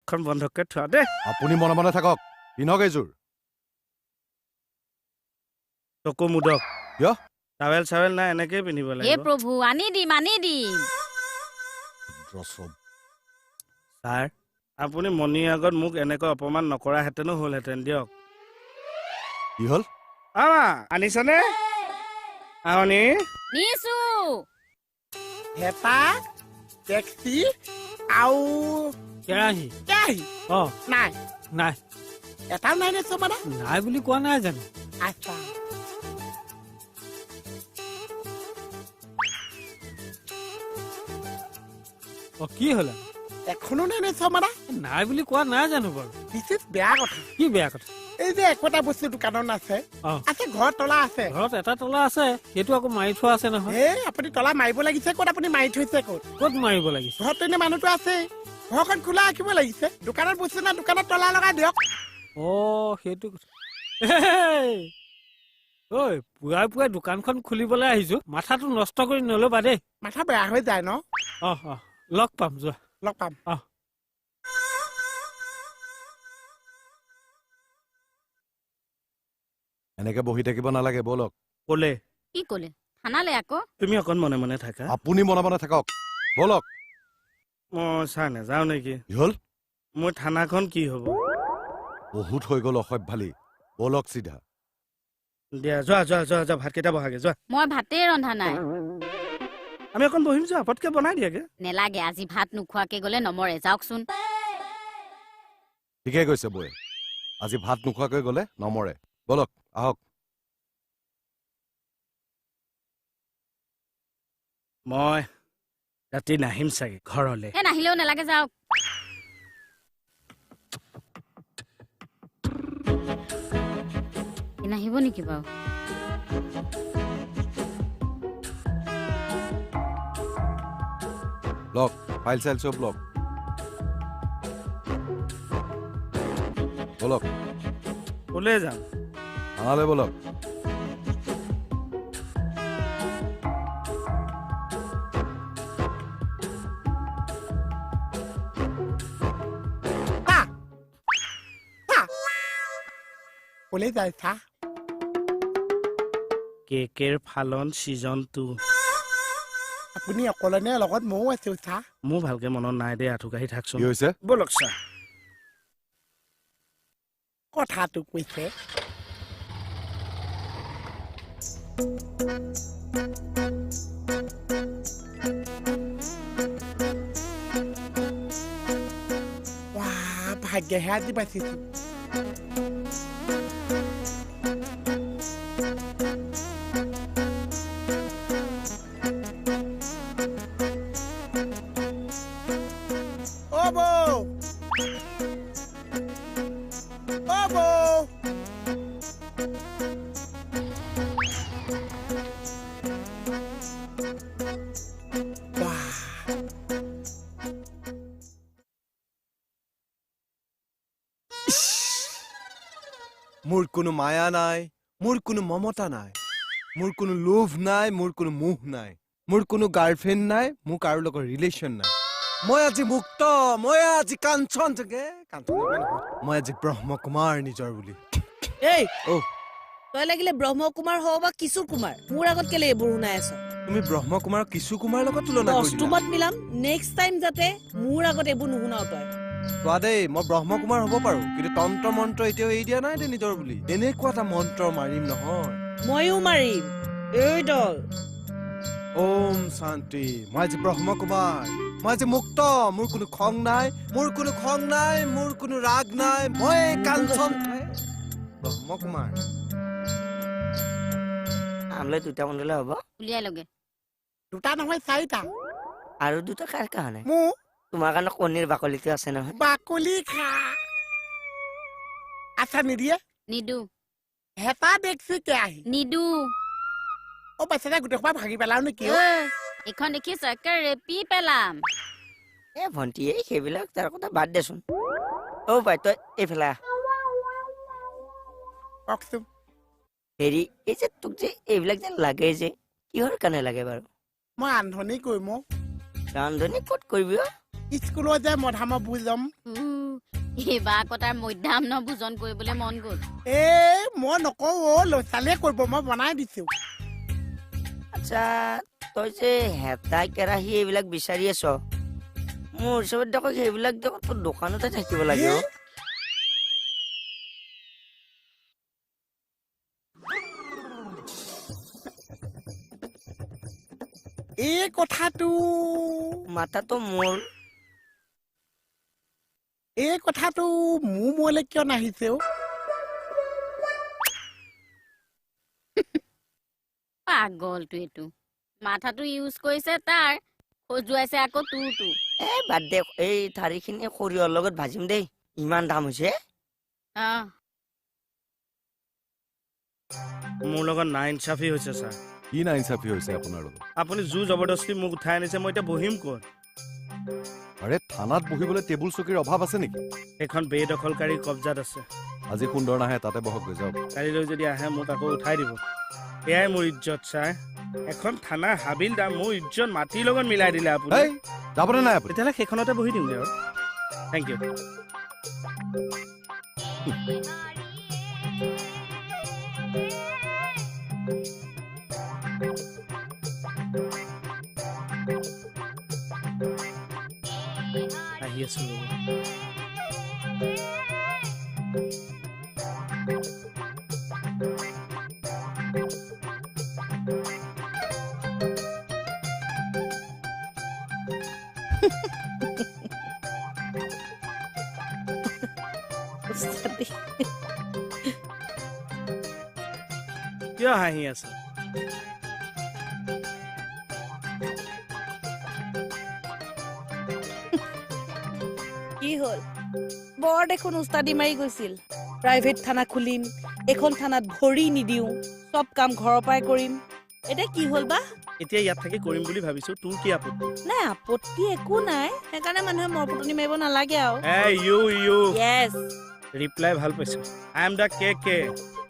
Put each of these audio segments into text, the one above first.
মুখখন বন্ধকে থোৱা দেই। আপুনি মনে মনে থাকক, পিন্ধক এইযোৰ। চকু মুদক। কিয়? টাৱেল চাৱেল নাই, এনেকেই পিন্ধিব হে লাগিব। প্ৰভু, আনি দিম আনি দিম। ছাৰ, আপুনি মণিৰ আগত মোক এনেকৈ অপমান নকৰাহেঁতেনো হ'লহেঁতেন দিয়ক। কি হ'ল? আমা আনিছনে? আনি নিছো। হেতা, টেক্সি আৰু কেৰাহী। কেৰাহী অ নাই। নাই, এটাও নাই নে চব? নাই বুলি কোৱা নাই জানো? আচ্ছা, অ কি হ'ল? এখনো নাই নে চব? নাই বুলি কোৱা নাই জানো বাৰু? বিশেষ বেয়া কথা। কি বেয়া কথা? এই যে একোটা বস্তু দোকানত আছে, আছে ঘৰত তলা আছে। ঘৰত এটা তলা আছে, সেইটো আকৌ মাৰি থোৱা আছে নহয়। এই আপুনি তলা মাৰিব লাগিছে ক'ত? আপুনি মাৰি থৈছে ক'ত? ক'ত মাৰিব লাগিছে? ঘৰত এনে মানুহটো আছে, ঘৰখন খোলা ৰাখিব লাগিছে। দোকানত বস্তু নাই, দোকানত তলা লগাই দিয়ক। অ সেইটো কথা। ঐ, পুৱাই পুৱাই দোকানখন খুলিবলৈ আহিছো, মাথাটো নষ্ট কৰি নল'বা দেই। মাথা বেয়া হৈ যায় ন? অ অ, লগ পাম, যোৱা। লগ পাম। অ। এনেকে বহি থাকিব নালাগে, ব'লক। ক'লে? কি ক'লে? থানালে আকৌ। তুমি অকণ মনে মনে থাকা। আপুনি মনে মনে থাকক, ব'লক। মই ছাৰ নাযাওঁ নেকি? কি হ'ল? মোৰ থানাখন কি হ'ব? বহুত হৈ গ'ল অসভ্যালি, ব'লক চিধা। দিয়া, যোৱা যোৱা যোৱা যোৱা, ভাতকেইটা বহাগে যোৱা। মই ভাতেই ৰন্ধা নাই। আমি অকণ বহিম, যোৱা, পটকে বনাই দিয়াগে। নেলাগে, আজি ভাত নোখোৱাকে গ'লে নমৰে। যাওকচোন। ঠিকে কৈছে বৌয়ে, আজি ভাত নোখোৱাকৈ গ'লে নমৰে। ব'লক, আহক। মই ৰাতি নাহিম চাগে ঘৰলে। হে, নাহিলেও নালাগে, যাওক। নাহিব নেকি বাৰু? লওক, ফাইল চাইল চব লওক। ব'লক। ক'লে যাম? থানালৈ ব'লক। ক'লে যায় চাহ? কেকেৰ ফালন ছিজন 2। আপুনি অকলে নে লগত ময়ো আছো চাহ? মোৰ ভালকে মনত নাই দেই, আঁঠু কাঢ়ি থাকচোন। কি হৈছে? ব'লক ছাৰ। কথাটো কৈছে। ভাগ্যহে আজি বাচিছো। অ বৌ, অ বৌ, মোৰ কোনো মায়া নাই, মোৰ কোনো মমতা নাই, মোৰ কোনো লোভ নাই, মোৰ কোনো মোহ নাই, মোৰ কোনো গাৰ্লফ্ৰেণ্ড নাই, মোৰ কাৰো লগত ৰিলেশ্যন নাই। মই আজি মুক্ত, মই আজি কাঞ্চন, কাঞ্চন, মই আজি ব্ৰহ্মকুমাৰ নিজৰ বুলি। এই অ, তই লাগিলে ব্ৰহ্মকুমাৰ হও বা কিশোৰ কুমাৰ, মোৰ আগত কেলে এইবোৰ শুনাই আছ? তুমি ব্ৰহ্মকুমাৰ কিশোৰ কুমাৰৰ লগত তুলনা কৰি দিলা। কষ্টুমত মিলাম, নেক্সট টাইম যাতে মোৰ আগত এইবোৰ নুশুনাও তই। চোৱা দেই, মই ব্ৰহ্মকুমাৰ হ'ব পাৰো, কিন্তু তন্ত্ৰ মন্ত্ৰ এতিয়াও এৰি দিয়া নাই দেই নিজৰ বুলি। এনেকুৱা এটা মন্ত্ৰ মাৰিম নহয়। ময়ো মাৰিম এই দল। ওম শান্তি। মই আজি ব্ৰহ্মকুমাৰ, মই আজি মুক্ত, মোৰ কোনো খং নাই, মোৰ কোনো খং নাই, মোৰ কোনো ৰাগ নাই, মই কাঞ্চন ব্ৰহ্মকুমাৰ। আমলৈ দুটা বনালে হ'ব? উলিয়াই লগে। দুটা নহয়, চাৰিটা। আৰু দুটা কাৰ কাৰণে? মোৰ। তোমাৰ কাৰণে কণীৰ বাকলিটো আছে নহয়। বাকলি খা। আচ্ছা, নিদিয়ে? নিদো। হেতা দেখছি কেৰাহী। নিদো। অ বাচ্ছা, গোটেই সোপা ভাগি পেলাও নেকি? এইখন দেখিছ, একে ৰেপি পেলাম। এ ভণ্টি, এই সেইবিলাক তাৰ কথা বাদ দেচোন। অ পাই, তই এইফালে আহ। কওকচোন। হেৰি, এই যে তোক যে এইবিলাক যে লাগে যে, কিহৰ কাৰণে লাগে বাৰু? মই ৰান্ধনি কৰিম। ৰান্ধনি ক'ত কৰিবি? স্কুলত যে মধাম ভোজন। এইবাৰ আকৌ তাৰ মধ্যাহ্ন ভোজন কৰিবলৈ মন গ'ল। এ মই নকওঁ অ, ল'ৰা ছোৱালীয়ে কৰিব, মই বনাই দিছো। আচ্ছা, তই যে হেতা কেৰাহী এইবিলাক বিচাৰি আছ, মোৰ হিচাপত দেখোন সেইবিলাক দেখোন তোৰ দোকানতে থাকিব লাগে। এই কথাটো মাথাটো মোৰ, এই কথাটো মোৰ মূৰলৈ কিয় নাহিছে? পাগলটো, এইটো মাথাটো ইউজ কৰিছে তাৰ, খজুৱাইছে আকৌ তোৰটো। এ বাদ দে, এই ঠাৰিখিনি সৰিয়হৰ লগত ভাজিম দেই, ইমান দাম হৈছে। মোৰ লগত না ইনচাফি হৈছে ছাৰ। কি না ইনচাফি হৈছে আপোনাৰ লগত? আপুনি জোৰ জবৰদস্তি মোক উঠাই আনিছে, মই এতিয়া বহিম ক'ত? আৰে থানাত বহিবলৈ টেবুল চকীৰ অভাৱ আছে নেকি? সেইখন বেদখলকাৰীৰ কব্জাত আছে। আজি সুন্দৰ নাহে, তাতে বহকগৈ যাওক। কালিলৈ যদি আহে মোক আকৌ উঠাই দিব। এয়াই মোৰ ইজ্জত ছাৰ। এখন থানাৰ হাবিলদাৰ মোৰ ইজ্জত মাটিৰ লগত মিলাই দিলে আপুনি। যাবনে নাই আপুনি? তেতিয়াহ'লে সেইখনতে বহি দিমগৈ আৰু। Thank you. আহি আছো। কিয় হাঁহি আছে? কি হ'ল? বৰ দেখোন উস্তাদি মাৰি গৈছিল, প্ৰাইভেট থানা খুলিম, এইখন থানাত ভৰি নিদিওঁ, চব কাম ঘৰৰ পৰাই কৰিম। এতিয়া কি হ'ল বা? এতিয়া ইয়াত থাকি কৰিম বুলি ভাবিছো, তোৰ কি আপত্তি? নাই, আপত্তি একো নাই, সেইকাৰণে মানুহে মৰ ফুটনি মাৰিব নালাগে আৰু। ইউ ইউ য়েছ, ৰিপ্লাই ভাল পাইছো। I am the K K,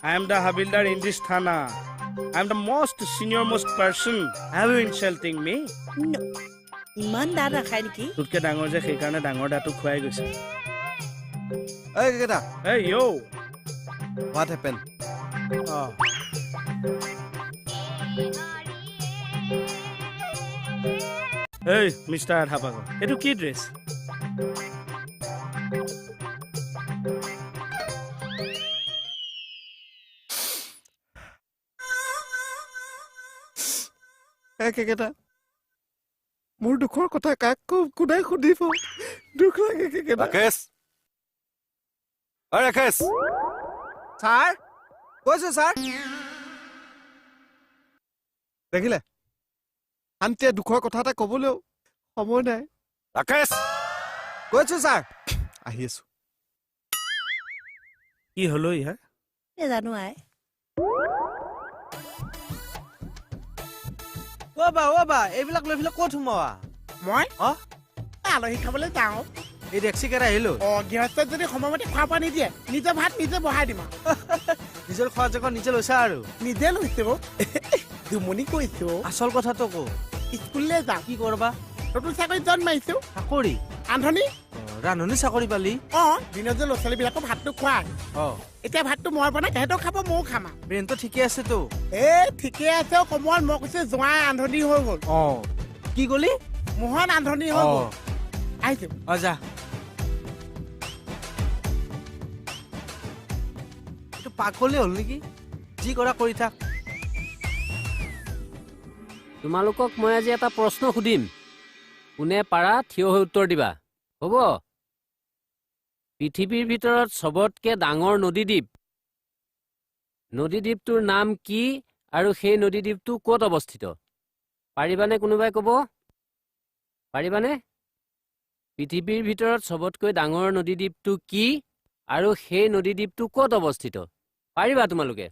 I am the havildar in this thana, I am the most senior most person, have you insulting me? ইমান দা নাখায় নেকি? তোতকে ডাঙৰ যে, সেইকাৰণে ডাঙৰ দাটো খুৱাই গৈছে। এই কেইটা, এই yo, what happen? এই মিষ্টাৰ আধা পাগল, এইটো কি ড্ৰেছ? কেকেটা, মোৰ দুখৰ কথা কাক কোনে সুধিব? দুখ লাগে কেকেটা। ৰাকেশ, অ ৰাকেশ ছাৰ, কৈছো ছাৰ। দেখিলে, শান্তিয়ে দুখৰ কথা এটা কবলৈও সময় নাই। ৰাকেশ, কৈছো ছাৰ, আহি আছো। কি হলো ইয়াৰ? নাজানো আই। অ বা, অ বা, এইবিলাক লৈ পেলাই ক'ত সোমোৱা? মই অ আলহী খাবলৈ যাওঁ। এই ডেক্সি কেইটা আহিলো। অ, গৃহস্থত যদি সময়মতে খোৱা বোৱা নিদিয়ে, নিজৰ ভাত নিজে বহাই দিম। নিজৰ খোৱা জেগা নিজে লৈছা আৰু? নিজে লৈছো, দুমনি কৈছো। আচল কথাটো ক। স্কুললৈ যাওঁ। কি কৰবা? নতুন চাকৰি জইন মাৰিছো। চাকৰি? ৰান্ধনি। ৰান্ধনি চাকৰি পালি? অ, দিনত যে ল'ৰা ছোৱালীবিলাকক ভাতটো খুৱাই, অ এতিয়া ভাতটো মই বনাই তেহেঁতক খাব, ময়ো খাম। ব্ৰেইনটো ঠিকে আছেতো? এ ঠিকে আছে কমল, মই কৈছো জোঁৱাই ৰান্ধনি হৈ গ'ল। অ কি কলি? মোহন ৰান্ধনি হৈ গ'ল। আহিছো। অ যা। এইটো পাগলে হ'ল নেকি? যি কৰা কৰি থাক। তোমালোকক মই আজি এটা প্ৰশ্ন সুধিম, কোনে পাৰা থিয় হৈ উত্তৰ দিবা, হ'ব? পৃথিৱীৰ ভিতৰত চবতকে ডাঙৰ নদীদ্বীপ, নদীদ্বীপটোৰ নাম কি আৰু সেই নদীদ্বীপটো ক'ত অৱস্থিত? পাৰিবানে কোনোবাই ক'ব? পাৰিবানে? পৃথিৱীৰ ভিতৰত চবতকৈ ডাঙৰ নদীদ্বীপটো কি আৰু সেই নদীদ্বীপটো ক'ত অৱস্থিত? পাৰিবা তোমালোকে?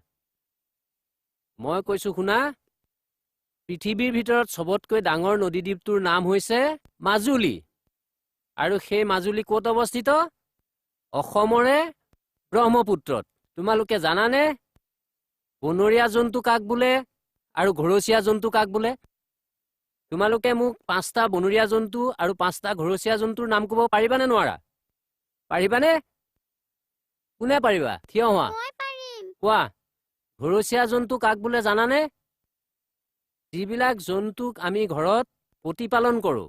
মই কৈছো শুনা, পৃথিৱীৰ ভিতৰত চবতকৈ ডাঙৰ নদীদ্বীপটোৰ নাম হৈছে মাজুলী, আৰু সেই মাজুলী ক'ত অৱস্থিত? অসমৰে ব্ৰহ্মপুত্ৰত। তোমালোকে জানানে বনৰীয়া জন্তু কাক বোলে আৰু ঘৰচীয়া জন্তু কাক বোলে? তোমালোকে মোক 5টা বনৰীয়া জন্তু আৰু 5টা ঘৰচীয়া জন্তুৰ নাম ক'ব পাৰিবানে নোৱাৰা? পাৰিবানে? কোনে পাৰিবা? থিয় হোৱা। কোৱা, ঘৰচীয়া জন্তু কাক বোলে জানানে? যিবিলাক জন্তুক আমি ঘৰত প্ৰতিপালন কৰোঁ,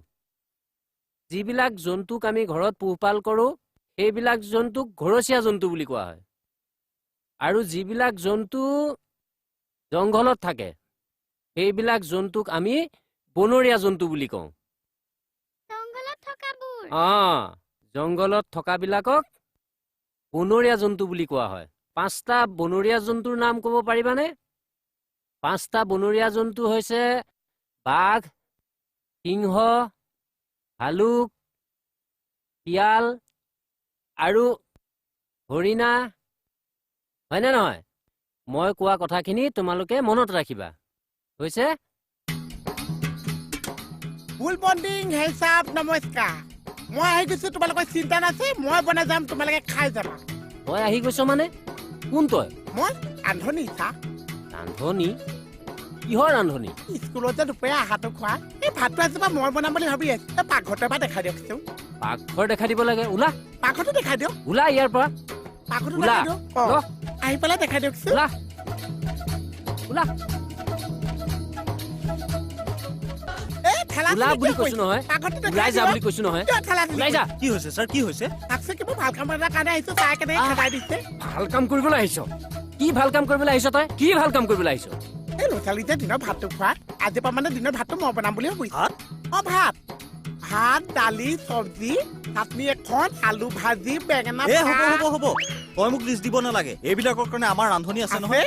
যিবিলাক জন্তুক আমি ঘৰত পোহপাল কৰোঁ, সেইবিলাক জন্তুক ঘৰচীয়া জন্তু বুলি কোৱা হয়। আৰু যিবিলাক জন্তু জংঘলত থাকে, সেইবিলাক জন্তুক আমি বনৰীয়া জন্তু বুলি কওঁ। অঁ, জংঘলত থকাবিলাকক বনৰীয়া জন্তু বুলি কোৱা হয়। 5টা বনৰীয়া জন্তুৰ নাম ক'ব পাৰিবানে? 5টা বনৰীয়া জন্তু হৈছে বাঘ, সিংহ, ভালুক, শিয়াল আৰু হৰিণা, হয়নে নহয়? মই কোৱা কথাখিনি তোমালোকে মনত ৰাখিবা, হৈছে? গুড মৰ্ণিং হে চাব, নমস্কাৰ। মই আহি গৈছো, তোমালোকৰ চিন্তা নাছে, মই বনাই যাম, তোমালোকে খাই যাবা। তই আহি গৈছ মানে? কোন তই? মই ৰান্ধনী। ৰান্ধনী? কিহৰ ৰান্ধনী? স্কুলত যে দুপৰীয়া আহাটো খোৱা, এই ভাতটো আজি মই বনাম বুলি ভাবি আছো। পাকঘৰটো এবাৰ দেখাই দিয়কচোন। পাকঘৰ দেখাই দিব লাগে? ওলা, পাকঘৰটো দেখাই দিয়ক। ওলা ইয়াৰ পৰা, পাকঘৰটো দেখাই দিয়ক। অ, আহি পেলাই দেখাই দিয়কচোন। ওলা, ওলা। ওলা বুলি কৈছো নহয়, ওলাই যা বুলি কৈছো নহয়, ওলাই যা। কি হৈছে ছাৰ? কি হৈছে? ভাল কাম এটাৰ কাৰণে আহিছো, চাই কেনেকে খেদাই দিছে। ভাল কাম কৰিবলৈ আহিছ? কি ভাল কাম কৰিবলৈ আহিছ তই? কি ভাল কাম কৰিবলৈ আহিছ? এই ল'ৰা ছোৱালী যে দিনৰ ভাতটো খোৱা, আজিৰ পৰা মানে দিনৰ ভাতটো মই বনাম বুলি ভাবিছো। অ, ভাত, ভাত, দালি, চব্জি, চাটনি এখন, আলু ভাজি, বেঙেনা। হ'ব হ'ব হ'ব, তই মোক লিষ্ট দিব নালাগে। এইবিলাকৰ কাৰণে আমাৰ ৰান্ধনী আছে নহয়।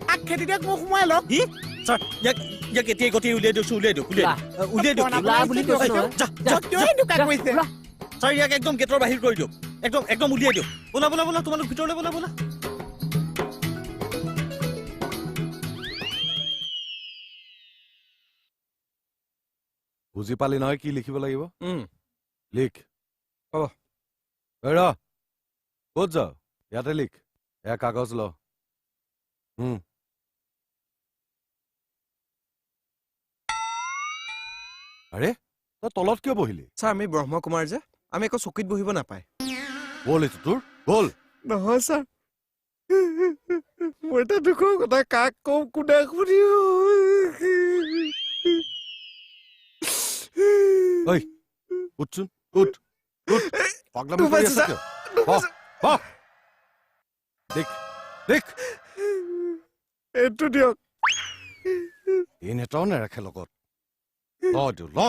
তাক খেদি দিয়ক, মোক সোমাই লওক। কি ছাৰ, ইয়াক ইয়াক এতিয়াই গতিয়াই উলিয়াই দিয়কচোন। উলিয়াই দিয়ক, উলিয়াই দিয়ক, উলিয়াই দিয়ক। ওলা বুলি কৈছো নহয়। ছাৰ, ইয়াক একদম গেটৰ বাহিৰ কৰি দিয়ক, একদম একদম উলিয়াই দিয়ক। ব'লা ব'লা ব'লা, তোমালোক ভিতৰলৈ ব'লা ব'লা। বুজি পালি নহয় কি লিখিব লাগিব? লিখ। হ'ব, ৰ, ক'ত যাওঁ? ইয়াতে লিখ। এয়া কাগজ ল। আৰে তই তলত কিয় বহিলি? ছাৰ, আমি ব্ৰহ্মকুমাৰ যে, আমি একো চকীত বহিব নাপায়। বল, এইটো তোৰ বল। নহয় ছাৰ, মোৰ এটা দুখৰ কথা, কাক কওঁ, কোনে শুনিব? ঐ উঠচোন, উঠ উঠ। পাগলামি কৰি আছ কিয়? বহ, দেখ দেখ, এইটো দিয়ক। এই নেতাও নেৰাখে লগত। ল এইটো ল।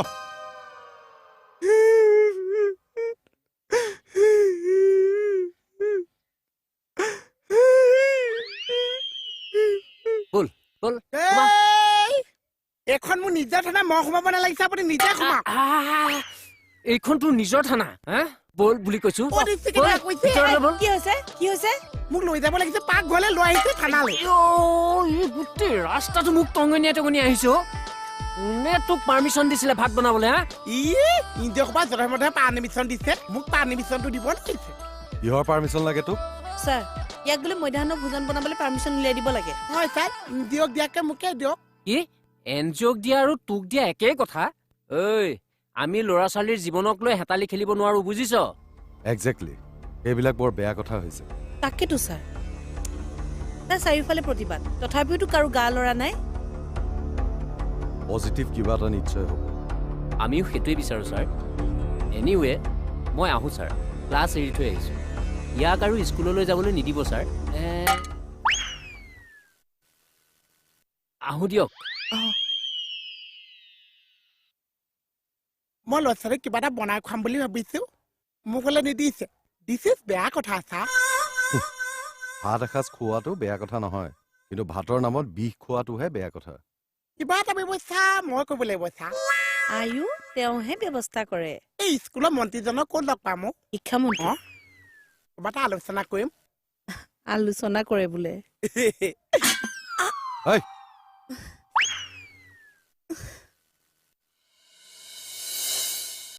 বল বল। এইখন মোৰ নিজৰ থানা, মই সোমাব নালাগিছে, আপুনি নিজে সোমাওক। এইখন তোৰ নিজৰ থানা? হা, বল বুলি কৈছো। কি হৈছে? কি হৈছে? মোক লৈ যাব লাগিছে পাকঘৰলৈ, লৈ আহিছে থানালৈ। গোটেই ৰাস্তাটো মোক টঙনিয়াই টঙনিয়াই আহিছ। কোনে তোক পাৰ্মিশ্যন দিছিলে ভাত বনাবলৈ? হা, ই ইন্দিয়ক পৰা যধে মধে পাৰ্মিশ্যন দিছে, মোক পাৰ্মিশ্যনটো দিব লাগিছে। কিহৰ পাৰ্মিশ্যন লাগে তোক? ছাৰ, ইয়াক বোলে মধ্যাহ্ন ভোজন বনাবলৈ পাৰ্মিশ্যন উলিয়াই দিব লাগে। হয় ছাৰ, ইন্দিয়ক দিয়াকে মোকে দিয়ক। কি এন জি অ'ক দিয়া আৰু তোক দিয়া একেই কথা? ঐ, আমি ল'ৰা ছোৱালীৰ জীৱনক লৈ হেতালি খেলিব নোৱাৰো, বুজিছ? একজেক্টলি, এইবিলাক বৰ বেয়া কথা হৈছে। তাকেতো ছাৰ, তাৰ চাৰিওফালে প্ৰতিবাদ, তথাপিওতো কাৰো গা লৰা নাই। পজিটিভ কিবা এটা নিশ্চয় হ'ব। আমিও সেইটোৱে বিচাৰোঁ ছাৰ। এনিৱে, মই আহোঁ ছাৰ, ক্লাছ এৰি থৈ আহিছোঁ। ইয়াক আৰু স্কুললৈ যাবলৈ নিদিব ছাৰ। আহোঁ দিয়ক। মই ল'ৰা ছোৱালীক কিবা এটা বনাই খুৱাম বুলি ভাবিছোঁ, মোক হ'লে নিদিছে। This is বেয়া কথা ছাৰ। ভাত এসাঁজ খোৱাটো বেয়া কথা নহয়, কিন্তু ভাতৰ নামত বিষ খোৱাটোহে বেয়া কথা। কিবা এটা ব্যৱস্থা মই কৰিব লাগিব ছাৰ। আয়ো, তেওঁহে ব্যৱস্থা কৰে। এই স্কুলৰ মন্ত্ৰীজনক ক'ত লগ পাম? শিক্ষামন্ত্ৰী। কিবা এটা আলোচনা কৰিম। আলোচনা কৰে বোলে। ঐ,